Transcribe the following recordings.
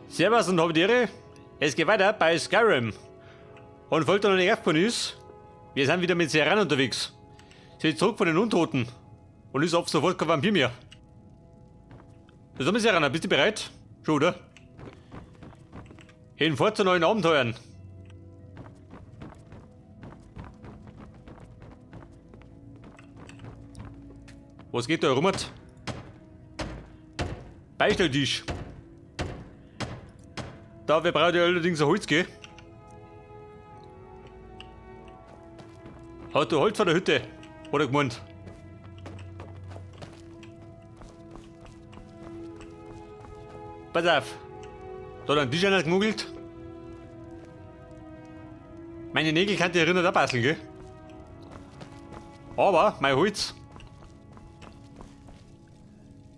Servus und habe die Ehre. Es geht weiter bei Skyrim. Und falls da noch nicht aufgefallen ist, wir sind wieder mit Serana unterwegs. Sie ist zurück von den Untoten und ist ab sofort kein Vampir mehr. Das haben wir, Serana, bist du bereit? Schon, oder? Hinfort zu neuen Abenteuern. Was geht da herum? Beistelltisch. Da, wir brauchen ja allerdings ein Holz, gell? Hat du Holz von der Hütte? Oder gemeint? Pass auf. Da hat ein Tisch einer gemogelt. Meine Nägel kann ich erinnern, auch basteln, gell? Aber mein Holz.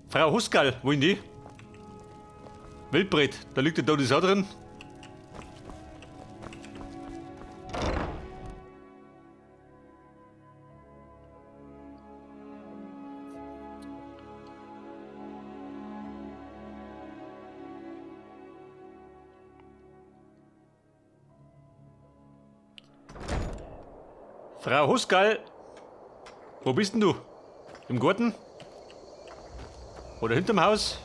Frau Huskal, wollen die? Wildbret, da liegt der da die Sau drin. Frau Huskal, wo bist denn du? Im Garten? Oder hinterm Haus?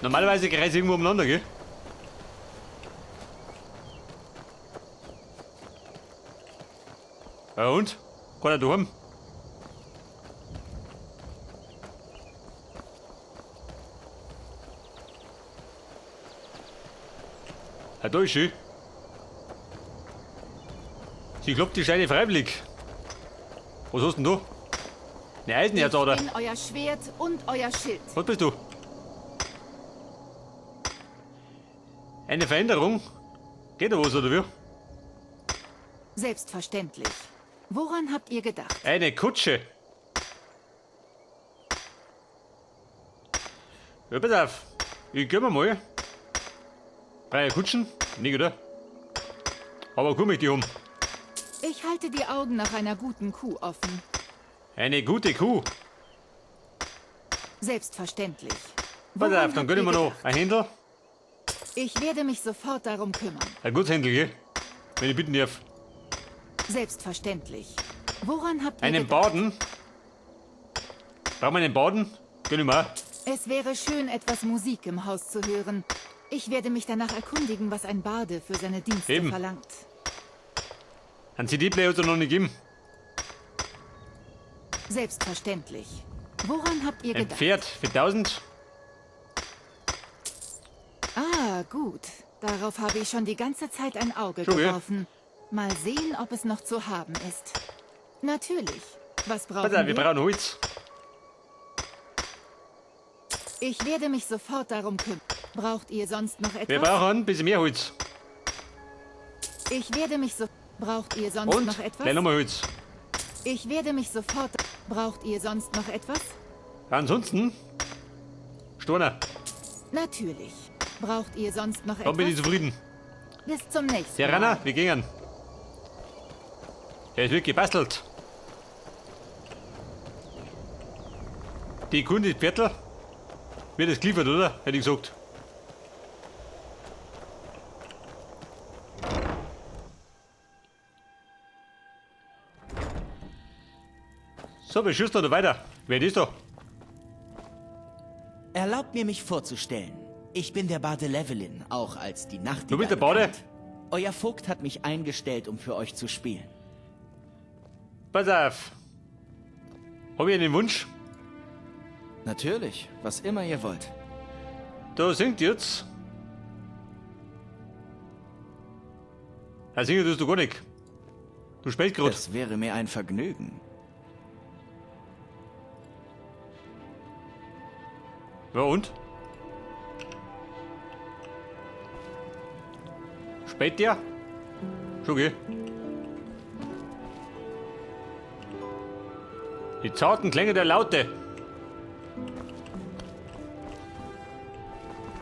Normalerweise kreise ich irgendwo umeinander, gell? Ja und? Keiner daheim? Ja, da ist sie. Sie klopft die Steine freiwillig. Was hast denn du? Eine Eisenerzader. Ich bin euer Schwert und euer Schild. Was bist du? Eine Veränderung? Geht da was, oder wie? Selbstverständlich. Woran habt ihr gedacht? Eine Kutsche. Ja, pass auf. Ich geh mir mal. 3 Kutschen? Nicht, oder? Aber komm ich die um. Ich halte die Augen nach einer guten Kuh offen. Eine gute Kuh? Selbstverständlich. Pass Woran auf, dann habt gönnen ihr wir noch gedacht? ein Händel. Ich werde mich sofort darum kümmern. Ein gutes Händel, gell? Wenn ich bitten darf. Selbstverständlich. Woran habt ihr Einen gedacht? Baden? Brauchen wir einen Baden? Gönn ich mir auch. Es wäre schön, etwas Musik im Haus zu hören. Ich werde mich danach erkundigen, was ein Barde für seine Dienste Eben. verlangt. Ein C D-Player hat es noch nicht gegeben. Selbstverständlich. Woran habt ihr Ein gedacht? Pferd für 1000. Ah, gut. Darauf habe ich schon die ganze Zeit ein Auge Schon, gell? geworfen. Mal sehen, ob es noch zu haben ist. Natürlich. Was brauchen Pass auf, wir wir? brauchen Holz. Ich werde mich sofort darum kümmern. Braucht ihr sonst noch etwas? Wir brauchen ein bisschen mehr Holz. Ich werde mich so... Braucht ihr sonst Und? noch etwas? Gleich nochmal Holz. Ich werde mich sofort... Braucht ihr sonst noch etwas? Ansonsten... Storner. Natürlich. Braucht ihr sonst noch Dann bin ich etwas? zufrieden. Bis zum nächsten Serana, Mal. wir gehen. Er ist wirklich gebastelt. Die Kunde ist Viertel. Wird es geliefert, oder? Hätte ich gesagt. So, wir schießen noch weiter. Wer ist da? Erlaubt mir, mich vorzustellen. Ich bin der Barde Llewellyn, auch als die Nachtigall Du bist der Barde? bekannt. Euer Vogt hat mich eingestellt, um für euch zu spielen. Pass auf. Hab ich einen Wunsch? Natürlich, was immer ihr wollt. Da singt jetzt. Ja, singen tust du gar nicht. Du spielst grad. Es wäre mir ein Vergnügen. Ja und? Spät der? Schon, gell? Die zarten Klänge der Laute.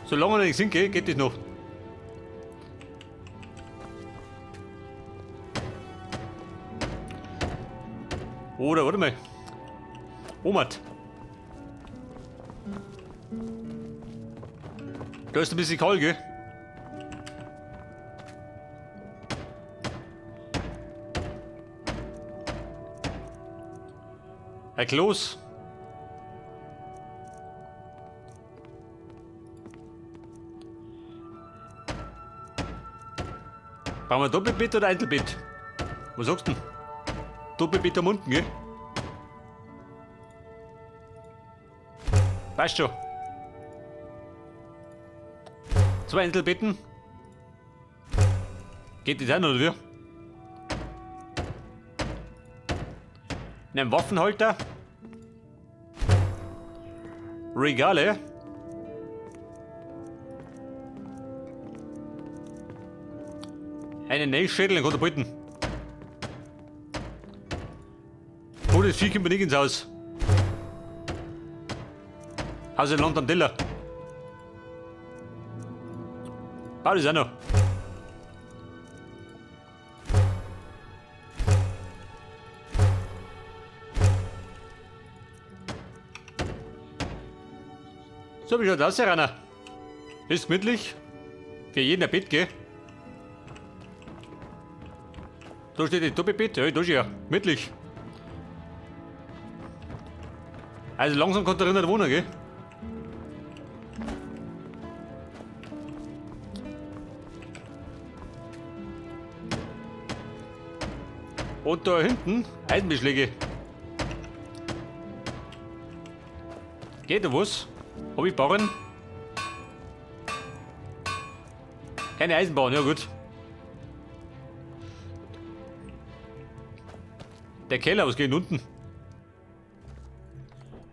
Solange ich nicht singe, geht das noch. Oder, warte mal. Omat. Da ist ein bisschen kalt, gell? Ein Kloß. Brauchen wir Doppelbett oder Einzelbett? Was sagst du denn? Doppelbett am unten, gell? Passt schon. 2 Einzelbetten. Geht das auch noch, oder wie? In einem Waffenhalter. Regale. Einen Nähschädel, den Katapulten. Oh, das Vieh kommt mir nicht ins Haus. Haus in Land am Teller. Bau das auch noch. So, wie schaut's aus, Serana? Ist gemütlich. Für jeden ein Bett, gell? Da steht das Doppelbett. Ja, da ist ja. Gemütlich. Also langsam kann da drin nicht wohnen, gell? Und da hinten Eisenbeschläge. Geht da was? Hab ich Barren? Keine Eisenbahn, ja gut. Der Keller, was geht denn unten?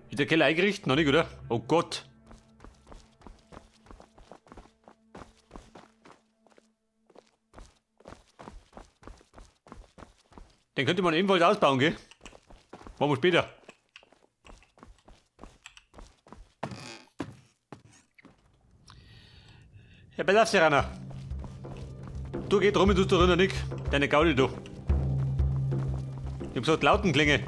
Ist der Keller eingerichtet? Noch nicht, oder? Oh Gott. Den könnte man ebenfalls ausbauen, gell? Machen wir später. Ja, pass auf, Serana. Du geh drum, tust du drinnen nix. Deine Gaudi, du. Ich hab gesagt, Lautenklänge.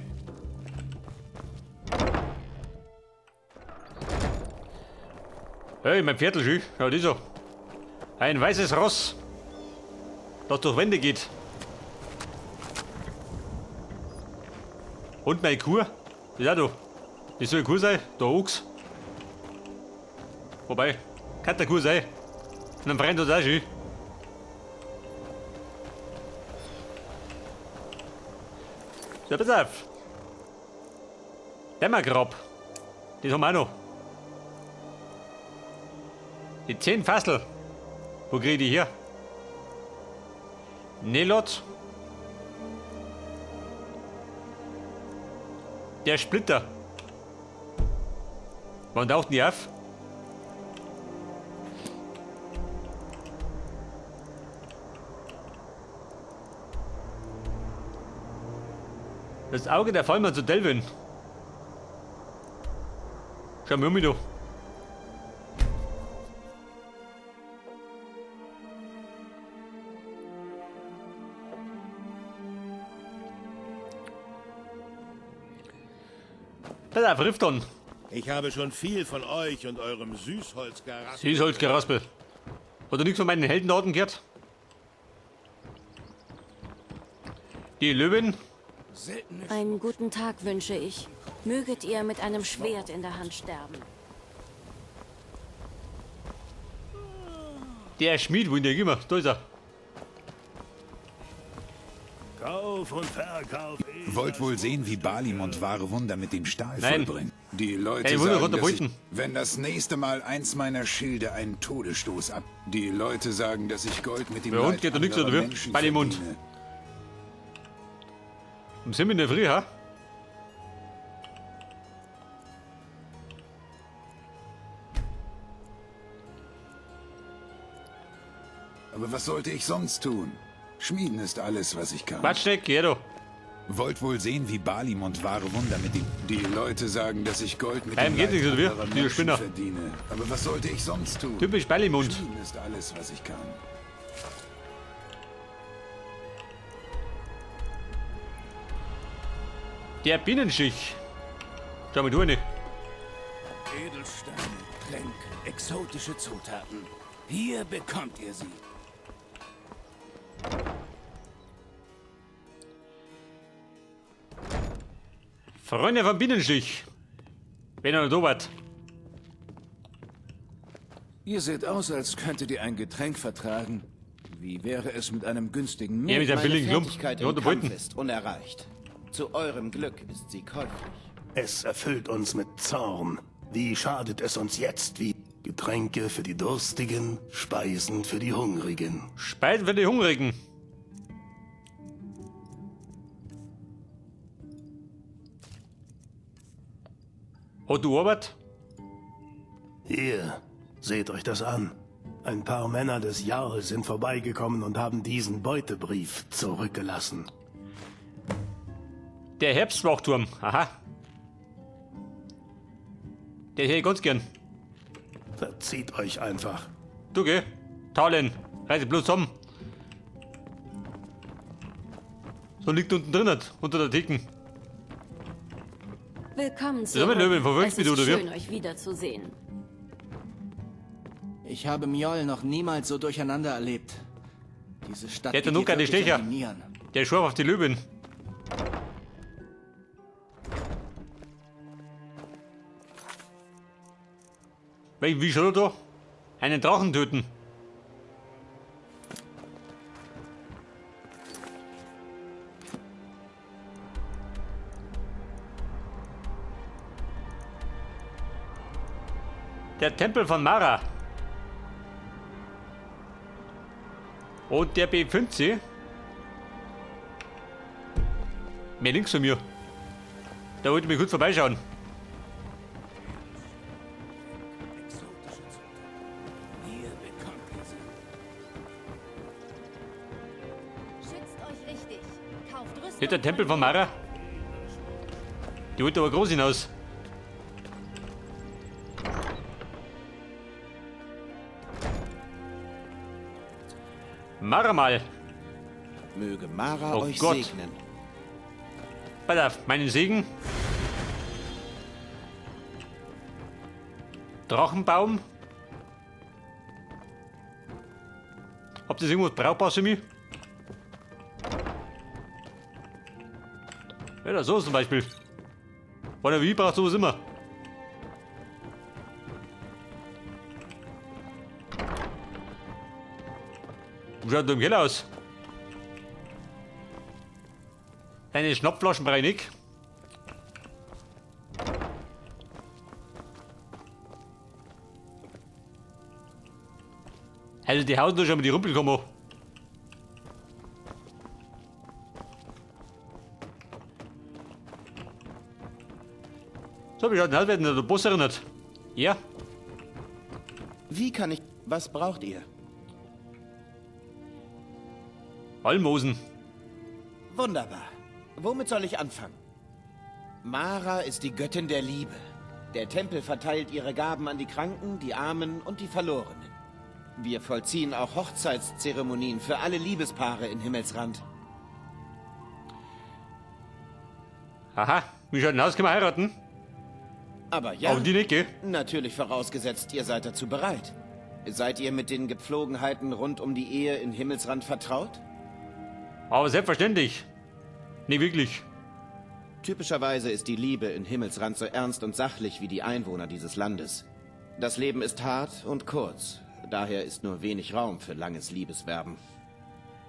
Hey, mein Pferdl, schau. Ja, das ist so. Ein weißes Ross, das durch Wände geht. Und meine Kuh. Das ist auch da. Das soll eine Kuh sein. Der Ochs. Wobei, kann der Kuh sein. Und ein Freund hat auch schön. So, pass auf. Dämmergrab. Das haben wir auch noch. Die 10 Fassel. Wo krieg ich die her? Nelot. Der Splitter. Wann taucht denn die auf? Das Auge der Vollmann zu Delvin. Schau mal um mich da. Pass auf, Rifton. Ich habe schon viel von euch und eurem Süßholzgeraspel. Süßholzgeraspel. Hat er nichts von meinen Heldendaten gehört? Die Löwin. Einen guten Tag wünsche ich. Möget ihr mit einem Schwert in der Hand sterben. Der Schmied, wo in der immer. Da ist er. Kauf und Verkauf. Wollt wohl sehen, wie Balimund wahre Wunder mit dem Stahl Nein. vollbringt. Die Leute Hey, Wunder sagen, dass ich, Katapulten. wenn das nächste Mal eins meiner Schilde einen Todesstoß ab. Die Leute sagen, dass ich Gold mit dem Bei uns Leid geht doch nichts, anderer oder wie? Menschen Balimund. verdiene. Um 7 in der Früh, ha? Aber was sollte ich sonst tun? Schmieden ist alles, was ich kann. Quatsch nicht, geh da. Wollt wohl sehen, wie Balimund wahre Wunder mit dem... Die Leute sagen, dass ich Gold mit Beim dem geht Leid nichts, oder wie? anderer Dieser Menschen Spinner. verdiene. Aber was sollte ich sonst tun? Typisch Balimund. Schmieden ist alles, was ich kann. Der Bienenstich. Schau mal, du eine. Edelsteine. Getränke, exotische Zutaten. Hier bekommt ihr sie. Freunde vom Bienenstich. Wenn ihr noch da wart. Ihr seht aus, als könntet ihr ein Getränk vertragen. Wie wäre es mit einem günstigen Ja, mit Mehl? einem billigen Lump. Fertigkeit Ja, im der Kampf Beuten. ist unerreicht. Zu eurem Glück ist sie käuflich. Es erfüllt uns mit Zorn. Wie schadet es uns jetzt, wie Getränke für die Durstigen, Speisen für die Hungrigen. Speisen für die Hungrigen. Hat du Arbeit? Hier, seht euch das an. Ein paar Männer des Jarl sind vorbeigekommen und haben diesen Beutebrief zurückgelassen. Der Herbstwachturm. Aha. Der hätte ich ganz gern. Verzieht euch einfach. Du geh. Taulen. Reiß bloß zusammen. So liegt unten drin, unter der Theken. Willkommen ist aber zurück. Löwin, verfolgst Es mich ist du, oder wie? schön, euch wiederzusehen. Ich habe Mjoll noch niemals so durcheinander erlebt. Diese Stadt Der hat ja geht nur dir keine wirklich Stecher. an die Nieren. Der schwör auf die Löwin. Wie schaut er da? Einen Drachen töten. Der Tempel von Mara. Und der B15. Mehr links von mir. Da wollte ich mir kurz vorbeischauen. Hier bekommt ihr sie. Schützt euch richtig. Kauft Rüstung. Nicht der Tempel von Mara? Die wollte aber groß hinaus. Mara mal. Möge Mara Oh euch Gott. segnen. Pass auf, meinen Segen. Drachenbaum. Habt ihr irgendwas Brauchbares für mich? Ja, da so zum Beispiel. Oder wie braucht sowas immer? Wie schaut denn im Keller aus? Deine Schnapflaschen brauche ich nicht. Also die hauen da schon mal die Rumpel kommen. So, wie schaut denn aus, wenn der Boss erinnert? Ja? Wie kann ich... Was braucht ihr? Almosen. Wunderbar. Womit soll ich anfangen? Mara ist die Göttin der Liebe. Der Tempel verteilt ihre Gaben an die Kranken, die Armen und die Verlorenen. Wir vollziehen auch Hochzeitszeremonien für alle Liebespaare in Himmelsrand. Aha, wie schaut denn aus? Können wir heiraten? Aber ja. Aber die nicht, gell? Natürlich vorausgesetzt, ihr seid dazu bereit. Seid ihr mit den Gepflogenheiten rund um die Ehe in Himmelsrand vertraut? Aber selbstverständlich. Nee, wirklich. Typischerweise ist die Liebe in Himmelsrand so ernst und sachlich wie die Einwohner dieses Landes. Das Leben ist hart und kurz, daher ist nur wenig Raum für langes Liebeswerben.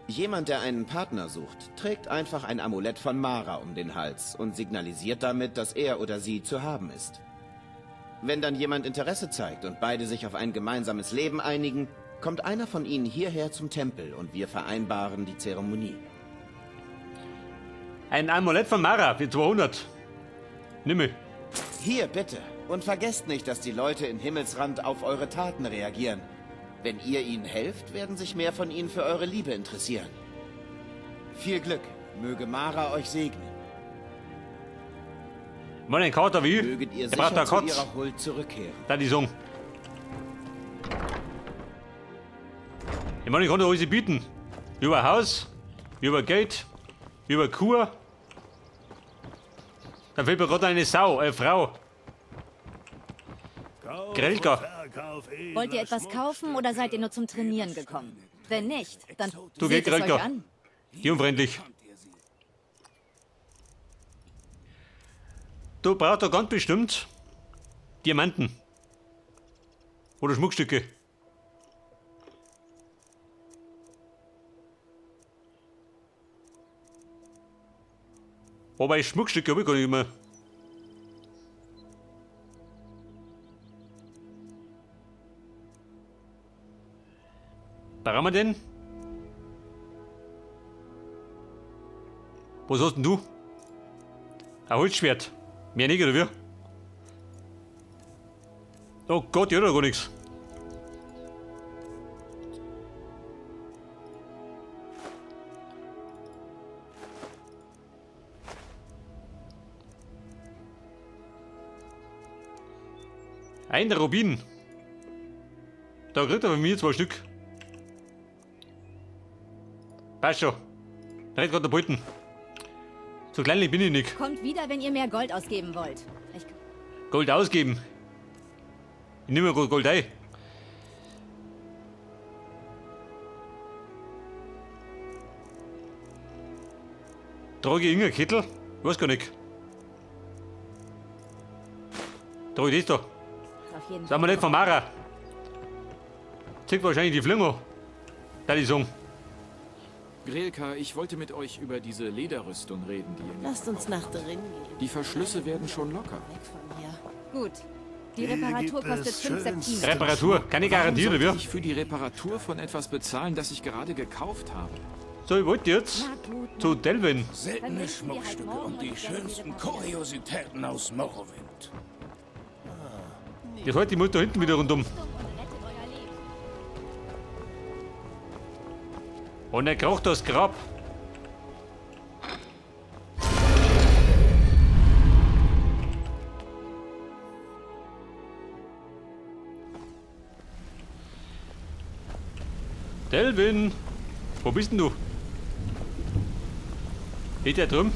Jemand, der einen Partner sucht, trägt einfach ein Amulett von Mara um den Hals und signalisiert damit, dass er oder sie zu haben ist. Wenn dann jemand Interesse zeigt und beide sich auf ein gemeinsames Leben einigen, kommt einer von ihnen hierher zum Tempel und wir vereinbaren die Zeremonie. Ein Amulett von Mara für 200. Nimm mich. Hier, bitte. Und vergesst nicht, dass die Leute in Himmelsrand auf eure Taten reagieren. Wenn ihr ihnen helft, werden sich mehr von ihnen für eure Liebe interessieren. Viel Glück. Möge Mara euch segnen. Mann, ein Kater wie? Möget ihr Der braucht sicher da zu Kotz. ihrer Huld zurückkehren. Da die Song. Ich meine, ich kann doch alles bieten. Über Haus, über Geld, über Kur. Da fehlt mir gerade eine Sau, eine Frau. Grelka. Wollt ihr etwas kaufen oder seid ihr nur zum Trainieren gekommen? Wenn nicht, dann Du geh, seht es euch Grelka. an. Die unfreundlich. Du brauchst doch ganz bestimmt Diamanten. Oder Schmuckstücke. Wobei Schmuckstücke habe ich gar nicht mehr. Brauchen wir denn? Was hast denn du? Ein Holzschwert. Mehr nicht, oder wie? Oh Gott, ich hab doch gar nichts. Ein Rubin. Da kriegt er von mir 2 Stück. Passt schon. Red grad der Beuten. So kleinlich bin ich nicht. Kommt wieder, wenn ihr mehr Gold ausgeben wollt. Ich Gold ausgeben. Ich nehme mir Gold ein. Trage ich irgendeinen Kittel? Ich weiß gar nicht. Trage ich das da? Auf jeden Sind wir nicht von Mara? Zieht wahrscheinlich die Flinger. Da die sagen. Grelka, ich wollte mit euch über diese Lederrüstung reden, die ihr mir Lasst uns nach drin gehen. Die Verschlüsse werden schon locker. Gut. Die Reparatur kostet 5 Septime. Reparatur, keine Garantie, Warum oder sollte wie? ich für die Reparatur von etwas bezahlen, das ich gerade gekauft habe? So, ich wollte jetzt zu Delvin. Seltene Schmuckstücke und die schönsten Kuriositäten aus Morrowind. Das heute, ich muss da hinten wieder rundum. Und er kroch das Grab. Delvin, wo bist denn du? Geht der drüben?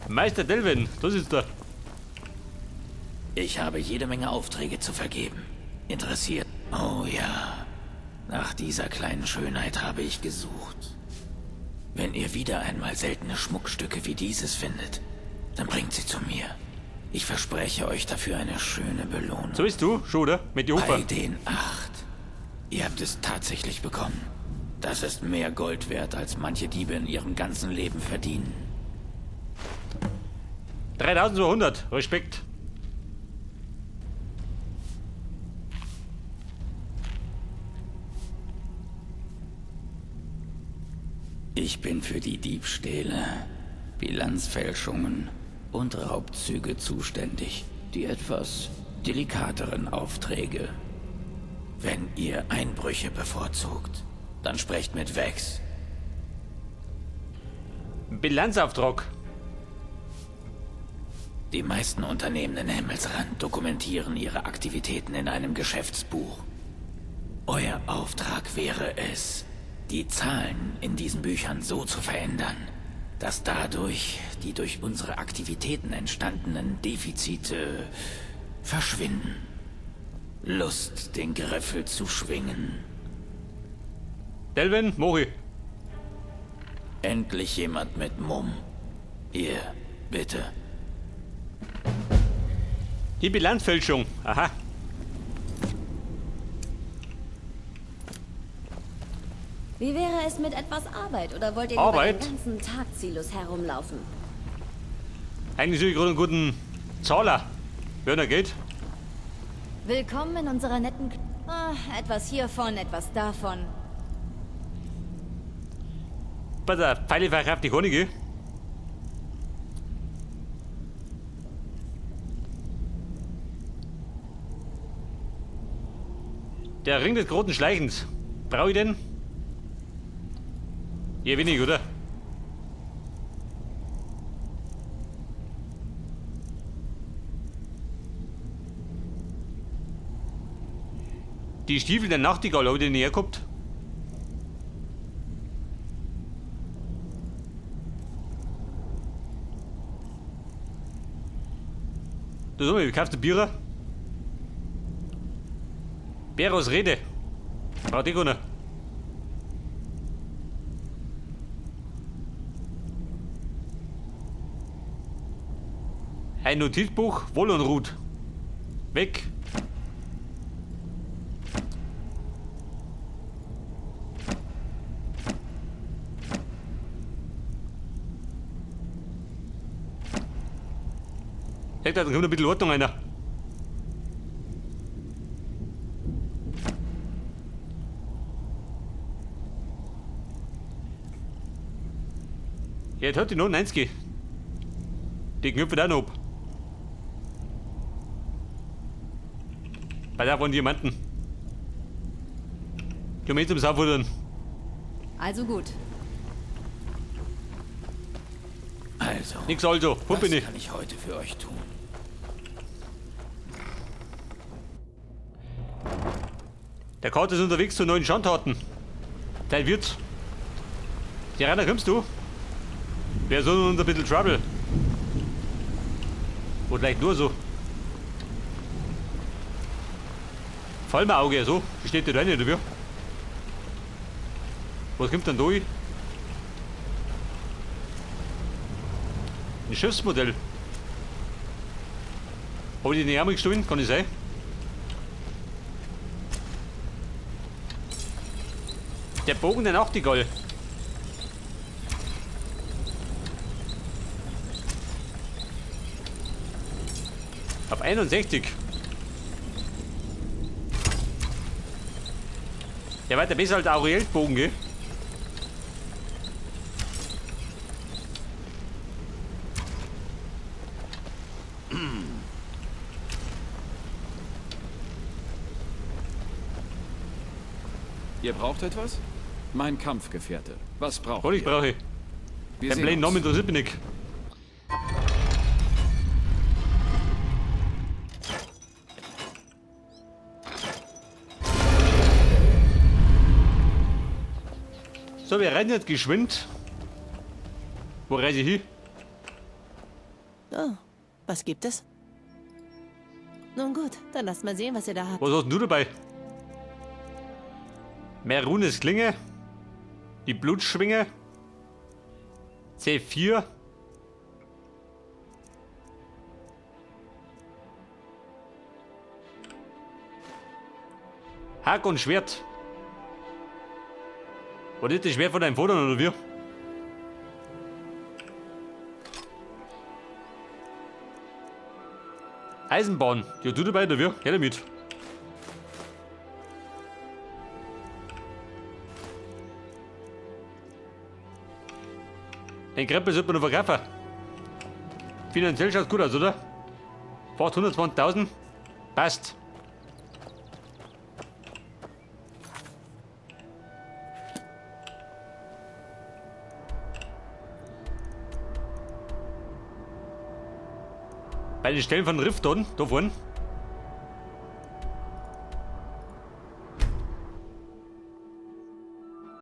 Meister Delvin, das ist er. Ich habe jede Menge Aufträge zu vergeben. Interessiert? Oh ja. Nach dieser kleinen Schönheit habe ich gesucht. Wenn ihr wieder einmal seltene Schmuckstücke wie dieses findet, dann bringt sie zu mir. Ich verspreche euch dafür eine schöne Belohnung. So bist du, schon, oder? Mit die Bei den 8. Ihr habt es tatsächlich bekommen. Das ist mehr Gold wert, als manche Diebe in ihrem ganzen Leben verdienen. 3200, Respekt. Ich bin für die Diebstähle, Bilanzfälschungen und Raubzüge zuständig. Die etwas delikateren Aufträge. Wenn ihr Einbrüche bevorzugt, dann sprecht mit Vex. Bilanzauftrag. Die meisten Unternehmen in Himmelsrand dokumentieren ihre Aktivitäten in einem Geschäftsbuch. Euer Auftrag wäre es, die Zahlen in diesen Büchern so zu verändern, dass dadurch die durch unsere Aktivitäten entstandenen Defizite verschwinden. Lust, den Griffel zu schwingen. Delvin, Mori. Endlich jemand mit Mumm. Hier, bitte. Die Bilanzfälschung. Aha. Wie wäre es mit etwas Arbeit oder wollt ihr lieber Arbeit? den ganzen Tag ziellos herumlaufen? Eigentlich suche ich gerade einen guten Zahler. Wenn er geht. Willkommen in unserer netten... Ah, etwas hiervon, etwas davon. Bei der Pfeile verkauft die Honige. Der Ring des großen Schleichens. Brauche ich den? Eher wenig, oder? Die Stiefel der Nachtigall habe ich den näher gehabt. Das haben wir gekauft, Bier. Beros Rede. Braucht eh keiner. Ein Notizbuch, Wollunrut. Weg. Hey, da kommt ein bisschen Ordnung einer. Ja, jetzt hat die noch 90. Die Knöpfe da noch ab. Bei der von Diamanten. Die haben eh zum Saufuttern. Also gut. Also. Nix also. Puppe Was kann ich heute für euch tun? Der Kater ist unterwegs zu neuen Schandtaten. Teil wird's. Serana, kommst du? Wer soll uns ein bisschen Trouble? Oder vielleicht nur so. Vollmer Auge, so. Steht da rein, oder wie? Was kommt denn da hin? Ein Schiffsmodell. Hab ich den Ärmel gestohlen? Kann ich sein? Der Bogen der Nachtigall. Auf 61. Der weiter besser als Auriels Bogen, gell? Ihr braucht etwas? Mein Kampfgefährte. Was braucht ihr? Ich brauche. Wir Den blöden Namen interessiert mich nicht. So, wir rennen jetzt geschwind. Wo reise ich hin? Oh, was gibt es? Nun gut, dann lasst mal sehen, was ihr da habt. Was hast denn du dabei? Merunes Klinge. Die Blutschwinge. C4. Hack und Schwert. War das das Schwert von deinem Vater oder wie? Eisenbahn. Ja, du dabei oder wie? Geh damit. Den Krempel sollte man noch verkaufen. Finanziell schaut gut aus, oder? Fast 120.000. Passt. Bei den Stellen von Rifton, da vorne.